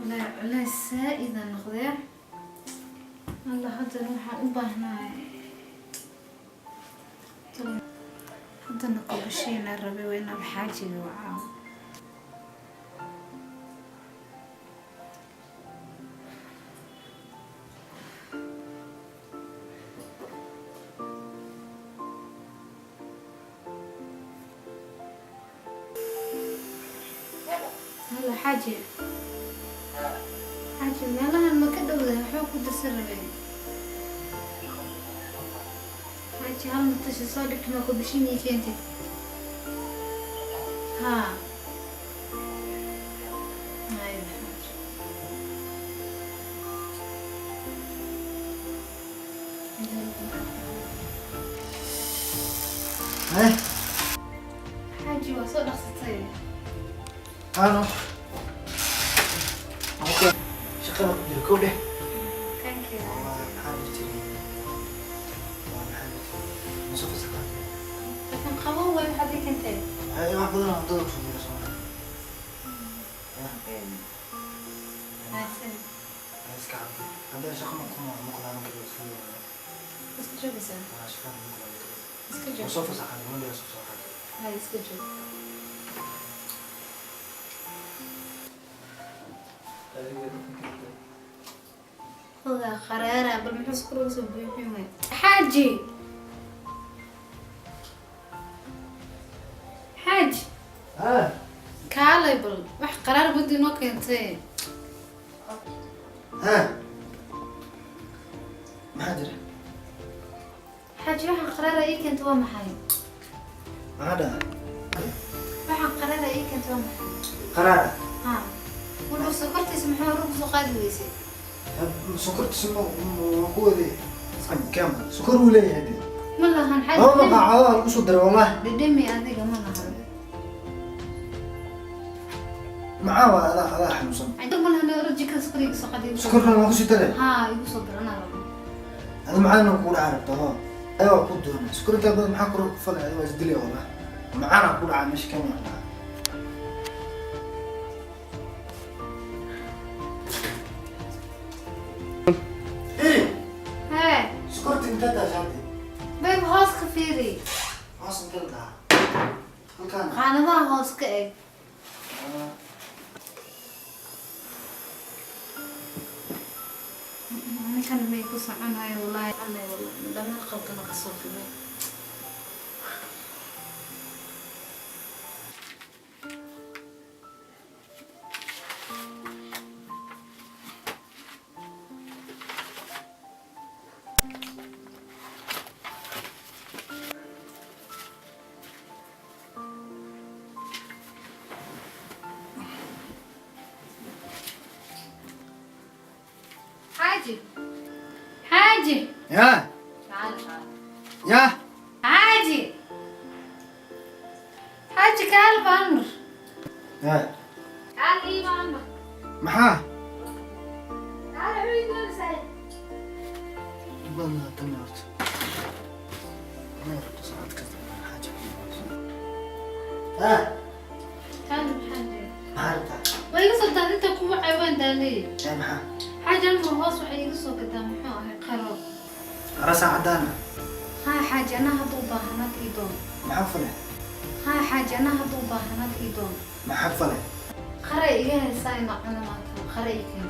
Wallaahi culays saa-ida noqdee. Alla, haddana waxaan u baahnahay, haddana kubashiina rabay, waa inaad xaajiga wacaa. Halo xaaji, xaaji, meelahan ma ka dhowdahay? Waxba ku dirsan rabeen xaaji. Hal matasha soo dhigta, ma kubashiin ii keentid? Haa, haya xaaji. Eh, Xaaji, waa soo dhaqsatay. Ano. Shaqada ku jira kow dheh. Thank you. Waa maxaa la jiray? Waa maxaa la jiray? Muso fasakha. Laakiin qabow waay, waxaad ii keentay. Ay, wax badan oo cuntada ku jira Soomaali. Mahadsan. Ay, iska cabbi. Hadda shaqo ma kuma ma kulaanan karo isla. Iska joogaysaa? Waa shaqada ma kulaanan karo. Iska joog. Muso fasakha, ma leeyahay soo fasakha. Hay, iska joog. Ogaa qaraara, bal muxuu isku uga soo buuxin waay? Xaaji, xaaji. Ah, kaalay bal, wax qaraar badi noo keentay. Ah. Maxaa jira? Xaaji, waxaan qaraara ii keentay waa maxay? Maxaa dhacay? Waxaan qaraara ii keentay waa maxay? Qaraara. Ha, wuxuu sokortiisa maxaa hore ugu soo qaadi weysay? Sokortiisa ma waa ku waday. Kama. Sokor uu leeyahay dee. Ma lahan xaaji. Laba maqaacado lagu soo daray wallahi. Dhedhemi adiga, ma lahan. Maxaa waa adaa xanuunsan. Cunto ma lahan, orod jikada sokor iga soo qaadi. Sokorna waa ku sii daray. Haa, igu soo dar, anaa rabo. Adi macaan ku dhaca rabta ho. Adiga waa ku doona. Sokor intaa badan maxaa ku falay? Adiga waa isdilay wallahi. Macaan ku dhaca meesha kama dhaca. Eh, hee. Sokorta inta daashaatay. Babe, hoos ka fiiri. Hoos inta la dhaca. Halkaan. Qaanadaha hoos ka eg. Ninkan may ku soconayo wallahi, wallahi dhammaan qaldana ka soo fimay. Xaaji, xaaji. Ya, Tacaal, tacaal. Ya. Xaaji, xaaji, kaal baanur. Ya. Kaal ii baanur. Maxaa? Kaal wuxuu doonaysaa. Badnaa tan horta. Ma rabto saacad kasta xaaji ku imaado. Ah, Kaal, maxaa jira? Maxaa rabtaa? Waa iga soo daadinta kuwa caywaan daalay. Eh, maxaa? Xaaji, anur hoos waxay iga soo gadaa, muxuu ahay, qaro. Rasa cadaan ah. Haa xaaji, anaa hadda u baahanad ii doon. Maxaa falay? Haa xaaji, anaa hadda u baahanad ii doon. Maxaa falay? Qara iga haysaa ina cuno maanta, qara ii keen.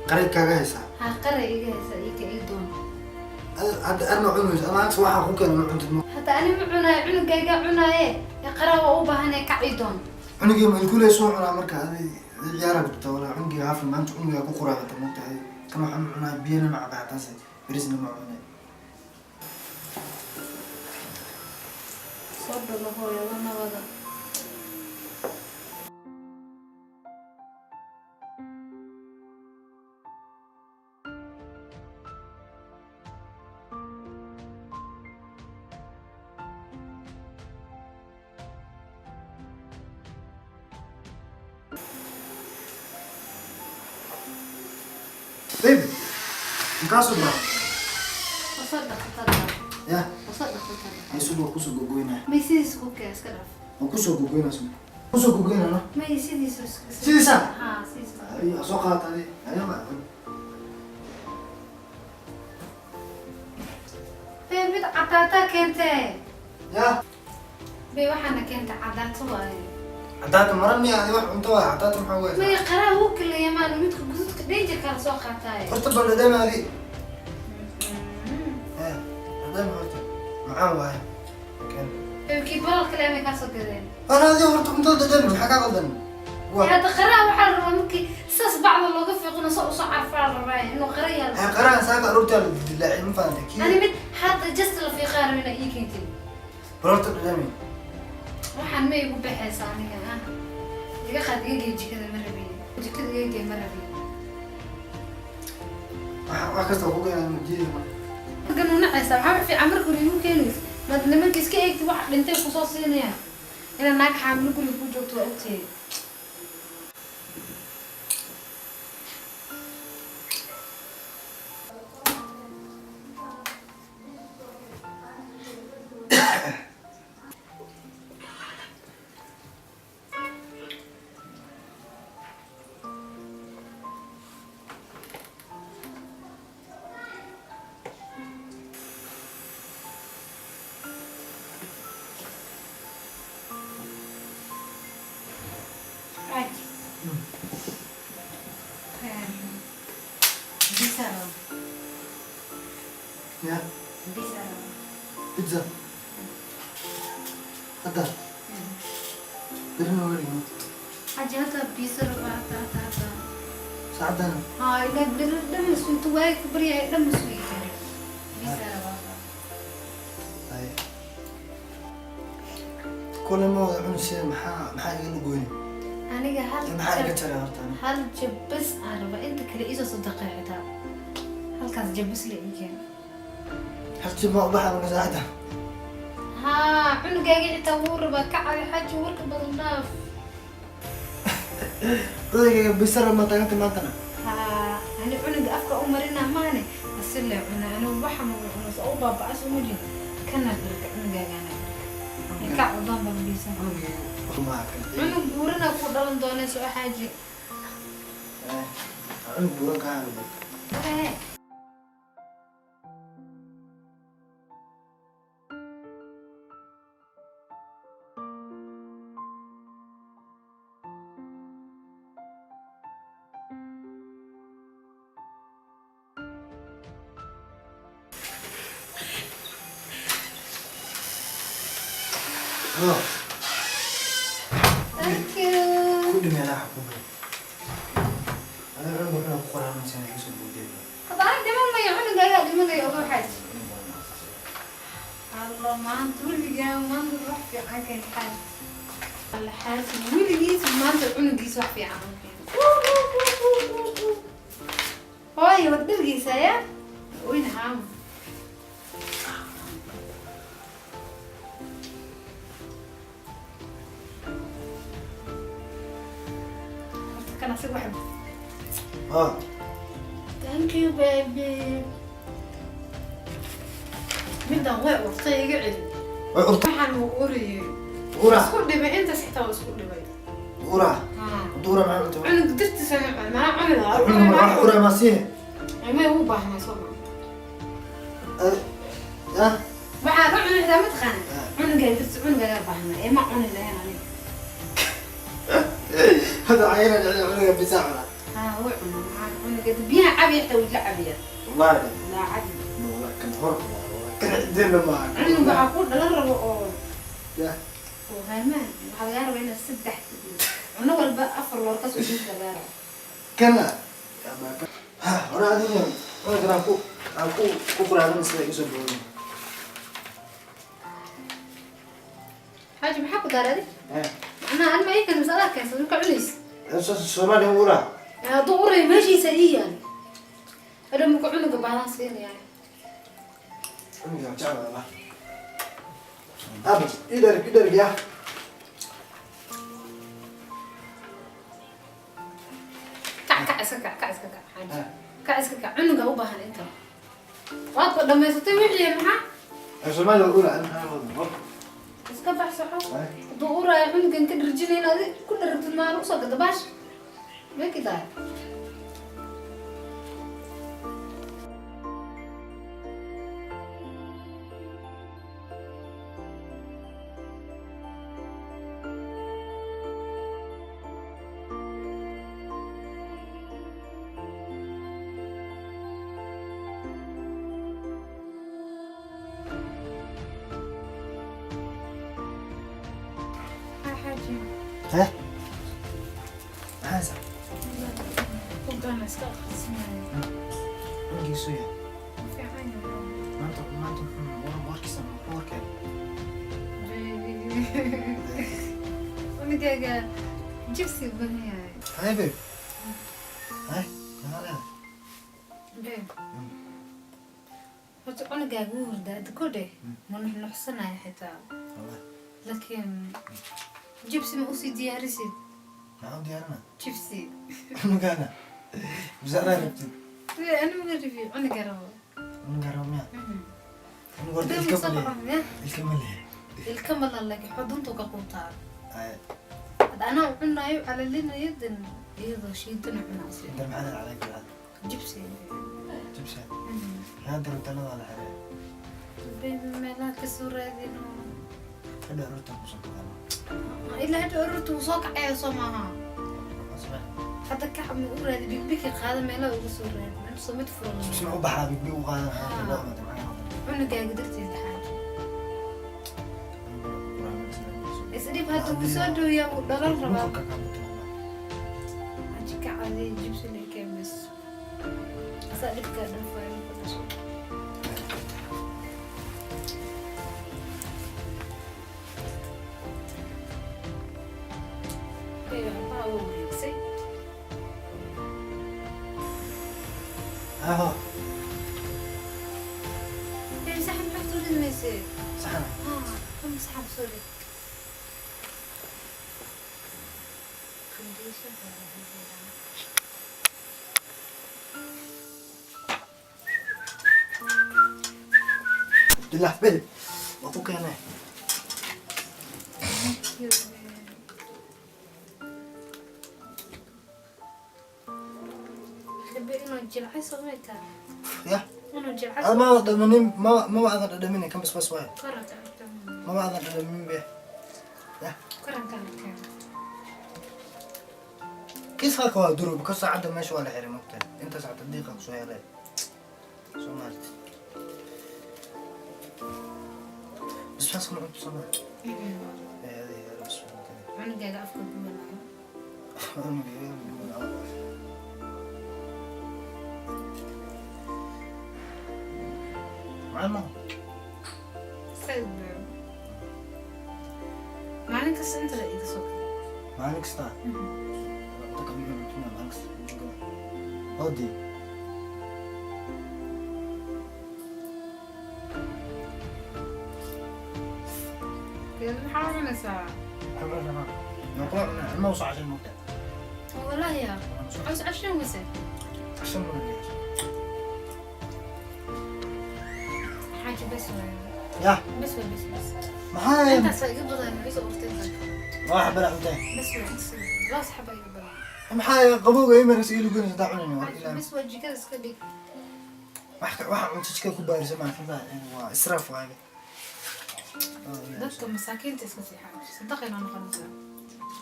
Qaray kaaga haysaa. Haa, qara iga haysaa, ii keen, ii doon. Hadda arna cunayso ama agsa waxaa ku keena ma cuntid ma. Hadda ani ma cunaayo, cunugayga cunaaye, ee qara waa u baahanee, kac ii doon. Cunugii ma ilkuley soo cunaa marka adi ciyaara jirta walaa cunugii haafin maanta cunugaa ku quraacata moogta adi kan waxaan cunaa biyana ma cabaa taase berisna ma cunay. Soo dhalo hooyada nabada. Baby, maxaa soo daa? Wasoo dhaqatada. Ya, Wasoo dhaqatada. ay sugo kusoo gogoynaa. May sidiis ku kee, iska dhaaf. Waan kusoo gogoynaa sugo. Usoo gogoynano. May, sidiisa. Sidiisa? Haa, sidiisa. Ayo, soo qaata adi. Ayo, ma Be, mid cadaataa keentee. Ya. Be, waxaana keentay cadaato waaye. Cadaata maran miya adi? Wax cunto waay cadaata, maxaa ugu May, haysaa? qaraha wuu kaleeya maan, midka gududka dhanjarkaa la soo qaataaye. Horta bal dhadhami adi. Eh, dhadhami horta, macaan waaye. Keen. Be, kii balalka le may kaasoo gadeen? Ana adi horta cuntada dhadhami, maxaa kaa qaldan? Wa Hadda qaraha waxaa la rabaa markii saas bacda looga fiiqino, soo usoo carfaa la rabaa inuu qara yaalo. Eh, qaraha saaka aroortaa la dilaacay, ma fahantay kii? Ani mid hadda just la fiiqaa rabina ii keentay. Bal horta dhadhami. Waxaan ma igu baxaysa aniga ah, iga qaad, iga gee jikada, ma rabin jikada, iga gee, ma rabin. Wax kasta ku keenaa mujiida marka. Markan u nacaysa, maxaa fiican marka hore igu keenaysa? Maad nimanka iska eegti, wax dhintay kusoo siinayaan. Inaad naag xaamilo guriga ku joogto waa ogtahay. Xaaji. Pizza rabo. Ya. Pizza rabo. Pizza hadda beri nooga dhigno. Xaaji, hadda pizza rabo, hadda, hadda, hadda. Saacadana? Haa, ilaa beri dhamas inta waagi ka baryaya dhamas way kare. Pizza rabo. Haye, kule ma wada cunaysa, maxaa iga lugoyni? Aniga hal Maxaa iga jaray horta ani? Hal jabas aan raba, inta kale iisoo sadaqay, xitaa halkaas jabas la ii keeno. Hal jib ma ubaxa marka saacadda? Haa, cunugaaga xitaa wuu rabaa. Ka cabi xaaji, warka badan dhaaf. Cunugayga bisara ma taaganta maantana? Haa, ani cunuga afka u marina maane, asile cuna, anigu waxa magu cuno soo u baaba'as uma jiro kana dharka cunugaagaana dharka ka cudaan balbiisa. Cunugayga maa kan. Cunug buurana ku dhalan doona, soo xaaji. Eh, cunug buuran kaa helo. Eh. Oh. Thank you. Ku dhimeelaa xukumay adiga, cunug wuxuu ku qoraanaysaa iga soo boodeen. Hadda aniga dhiman mayo, cunugaagaa dhimanayo, ogow xaaji. Alla, maanta weligaa maanta wax fiican keen xaaji. Alla, xaaji weligiis maanta cunugiis wax fiican u keen. Hooyo, wad dhirgiisa ya wayna haama. Horta kan asiga wax. Oh. Thank you, baby. Midaan way urtay, iga celi. Way urta. Waxaan uu urayay. Ura. Isku dhibay intaas, xitaa waa isku dhibay. Ura. Haa. Haduu ura, maxaa cunta? Cunug dartiisa maa cuni lahaa. Cunug wax ura ma sii. May, u baahnaa soo ma. Ya. Waxaan u cuni xitaa mataqaana, cunugaa dartiisa, cunugaagaa baahnaa ee ma cuni lahayn aniga. Hadda cayana dhicin, cunuga bisaa cuna. Haa, wuu cuna, maxaa cunuga biyaha cabiya, xitaa wuu la cabiya. Wallahi. Laa cabi. Wallah kan hor kan cidina ma. Cunug waxaa ku dhalan rabo oo Ya. oo haamaan waxaa lagaa rabaa inaad saddex cuno walba afar loor kasoo dhiis lagaa rabo. Kana ha hore adiga cunugan aan ku quraadan sida iga soo boodin. Xaaji, maxaa ku daaray adi? Eh. Macnaha anma ii kan masalada keensan marka cunays. Soomaaliya ura. Hadduu urayo meeshiisa ii yaal, hadhow marka cunuga baahdaan siinayaa. Cunuga jecel wallah. Abi, ii dherg, ii dherg ya. Kac, kac, iska kac, kac, iska kac xaaji, kac, iska kac, cunuga u baahan inta waad ba dhamaysatay wixii maxaa. Soomaaliya ura, maxaa wada? Iska bax, soco. Hadduu uraayo cunugan ka dharjinayna, adi ku dharagtid maana usoo gada baash mekidaay. Xaaji. Hee, maxaa haysaa? Buuggaan iska akhrisanaya. Cunugiisu yahay? Fiican yahay. Maanta muxuu warkiisa, muxuu warkeena? Cunugaaga jibsi badan yahay. Hay babe, hay, maxaa leedahay? Babe. Horta cunugaaga wuu hurdaa hadda kodhe, ma nuxnuxsanaya xitaa. Wallahi. Laakiin jibsi ma usii diyaarisid? Maxaa u diyaarinaa? Jibsi. Cunugaana mise adaa rabtid? Aniga ma rabi, cunuga rabo. Cunugaa rabo miya? Cunuga horta Babe, ilka ma soo ma leeyahay? qaban, Ilka ma leeyahay? Ilka malan, laakiin xuduntu ka quutaa. Hay. Hadda anaa cunayo, calalinayo, dan iyadoo shiidana cunaasi. Inta maxaa leedahay calaa Jibsi. Jibsi maxaa daro talada la xiray? Baby, meelaha kasoo raadin. Hadha aroorta kusoo gadana. Ilaa hadda aroorta wuu soo kacaya, soo maaha? Maxaa? Hadda kac ma u raadi, bigbigi qaada, meelaha uga soo raadi, soo mid furan. Jibsi ma u baxaa bigbi u qaadan loo imaada maxaa? Cunugaaga dartiis, xaaji. Isdhib, hadda wuu soo dhowyaa, wuu dhalan rabaa. Xaaji, ka caadiya, jibsi la keen bas. Asaa dhibkaa dhan faayo ku dhashay. Ee, aabbaha waa wareegsay. Aho. Ee, saxan maxaad soo ridmaysay? Saxana? Haa, ama saxan soo rid. Condition. Abdullah bel waa ku keenay. Thank you, babe. Babe, inuu jilcay soo maytaa? Ya. Inuu jilcay. Ada ma dhadhamin, maba aadan dhadhamin kan basbaas waaye. Koranka arkaa. Maba aadan dhadhamin be ya. Koranka arkaa. Kiiska waa duro because saacadda meesha waa la xiray, mogtahay, inta saacada diiqa kusoo helay soo maarti basbaaska ma cunto soo maa? Ee, adiga basbaas. Cunugaaga afka gubanaayo. Cunuga. Macaan maaha? Said, babe. Maalin kasta inta la iga soo kale. Maalin kasta cunto kama cuntuna maalin kasta hodi. Dee, maxaa cunaysaa? Ma usoo cashin mogta? Wallahi ya. Caws cashin wase. Cashin ma leeyahay. Xaaji, bes waay. Ya. Bes waay, bes bes. Maxaa? Intaas iga badan iga urtay. Waa xabala cuntay. Bes waay, laba saxaba iga badan. Maxaa qabowga imaras ii lugunaysa hadaa cunayni war Xaaji, ilaa bes waa, jikada iska dhig. Wax waxa cunto jikada ku baarisa maa xataa waa israaf waaye. Dadka masaakiinta iska sii, xaaji. Sadaqa inoo noqonaysaa.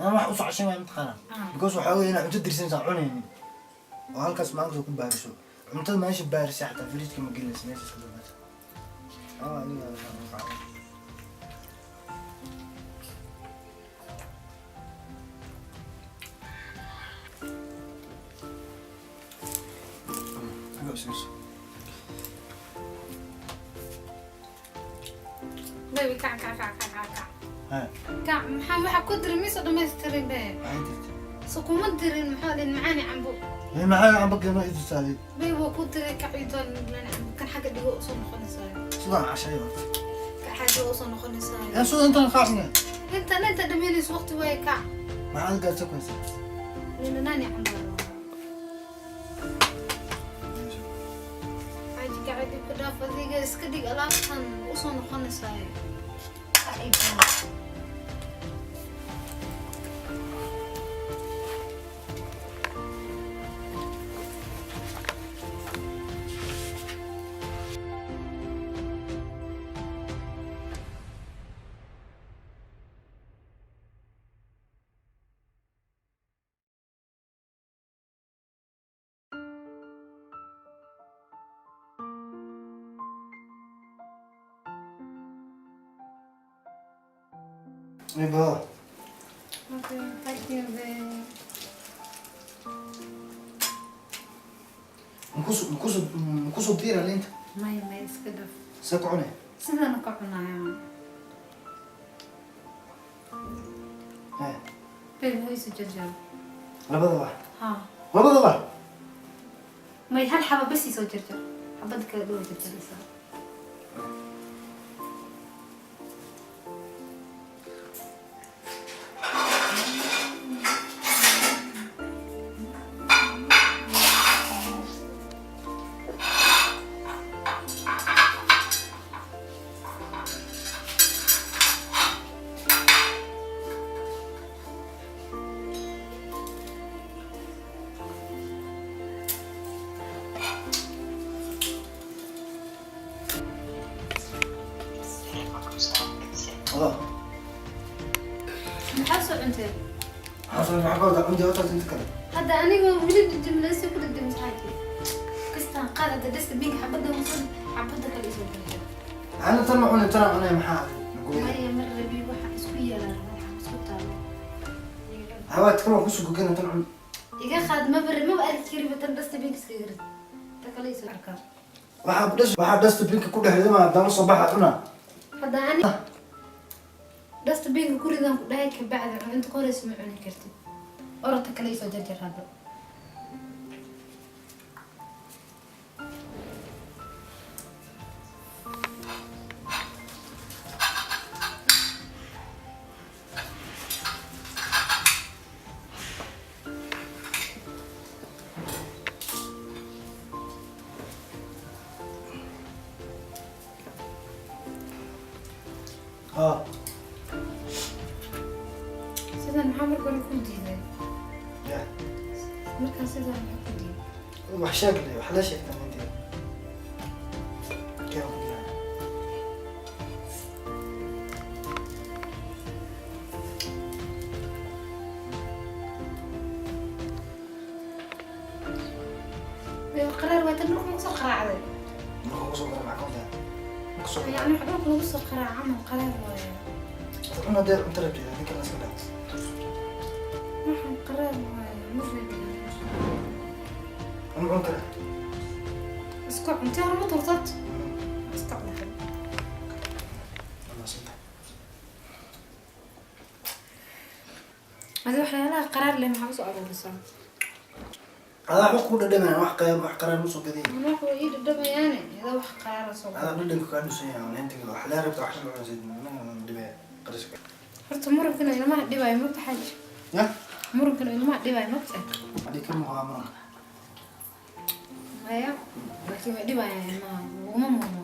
Ana wax usoo cashin waay mataqaanaa? Ah. Because waxaa weeye inaad cunto dirsanaysa cunaynin oo halkaas maalinta ku baariso cuntada meesha baarisay, xataa fridge-ka ma gelinaysa, meesha iska dambaysa. Ah, adiga waxaa. Aga usayso. Baby, kac kac kac kac kac kac. Ha. Kac, maxaa waxa ku diray mise dhamaystirin be? Maxay dirtay? So kuma dirin, maxaa dhin macaani cambo. Ee, maxaa camba keeno i tusaaday? Baby, waa ku diray, kac iyo doon cambo kan xagga dhigo, usoo noqonaysaa. Sidaan cashay horta. Kac xagga usoo noqonaysaa. Yaa, soo intaan qaacina. Inta dhameynayso waqti waaye, kac. Maxaad gaarta ku haysaa? Nani cambo. Xaaji, kac, dib ku dhaaf, adiga iska dhig alaabtan, usoo noqonaysaa. Iibaa. Iibaa. Okay, thank you, babe. Makusoo diira liinta? Maya, maya, iska dhaf. See ku cunay? Sidaan ka cunayaa. Hee. Babe, hoysu jarjar. Labadaba? Ha. Labadaba? May, hal xaba bas ii soo jarjar. Xabad kale dhow jarjaraysaa. Adaa. Maxaa soo cuntay? Maxaa soo, maxaa ka wadaa cunti hortaas inta kale? Hadda anigoo weli dudumlaysi ku dudumsa xaaji. Kastaan qaad hadda dustbinka xabadda soo, xabadda kale isoo jarjar. Ana tan ma cunay, tan aan cunay, maxaa adiga? Maya, mar rabi waxa isku yeelaan, waxa isku taalo. Hawaad kale waan kusoo gogana, tan cun. Iga qaad, maba maba arki kariba tan, dustbinka iskaga rid. Ta kale isoo arkaa. Waxaa dustbinka ku dhex ridama haddaan la soo baxa cunaa. Hadda ani dustbinka ku ridaan ku dhahay, kabacdi cun, inta ka horeysa ma cuni kartid. Orodka kale isoo jarjar hadda. Haa. Sidan maxaa marka hore ku diiday? Ya. Markaan sidan maxaa ku diiday? Wax sheeg le, wax la sheegtaa intii. Keen ku diraa. Qaraar waa tan dhulka lagu soo qaraacday. Marka ugu soo gara, maxaa ka wadaa? Marka soo gara. Yani wax dhulka lagu soo qaraac camal qaraar waaye. Cun haddii aad cunto rabtid, haddii kalena iska dhaaf. Waxaan qaraar waaye, ma rabin. Ama cun karaa. Isku cuntay hore ma turtad. Iska cunay. Waa mahadsantahay. Adi waxyaalaha qaraar leh maxaa usoo aruurisaa? Adaa wax ku dhadhamayaan, wax qayb wax qaraar ma soo gadin. Ama wax way ii dhadhamayaane, idaa wax qaraara soo Adaa dhadhanka kaa dhusan yahay, inta wax la rabta wax la cunsid, anaga dhibaya qariska. Horta murankan ilmaha dhibaayo mogta, xaaji? Ya. Murankan ilmaha dhibaayo mogta? Adii kan waa muranka. Maya, laakiin way dhibayaan ilmaha, laguma murmo.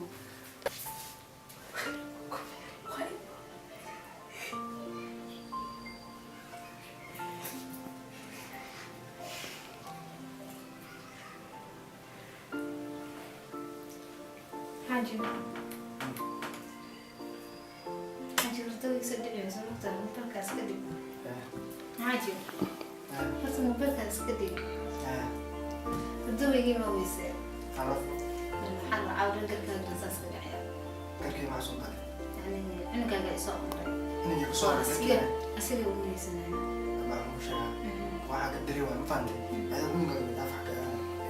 Xaaji, xaaji, horta way soo dhiciyso mogta, mobilkaa iska dhig. Xaaji, horta mobilkaa iska dhig. Hurdawaygii ma weysee? Alaf. Maxaa la caawin garkaaga saas ka dhacaya? Garkii maxaa soo galay? Yani cunugaaga isoo amray. Inay ku soo Asiga asiga ugu weysanaya. Baa lagu sheegaa. Waxaa ka diri waa ma fahantay? Adaa cunugaaga dhaaf ka.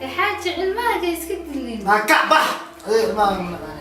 Ee xaaji, cilmahaaga iska dilin. Naa kac bax. Adee ilmaha ma naqaan.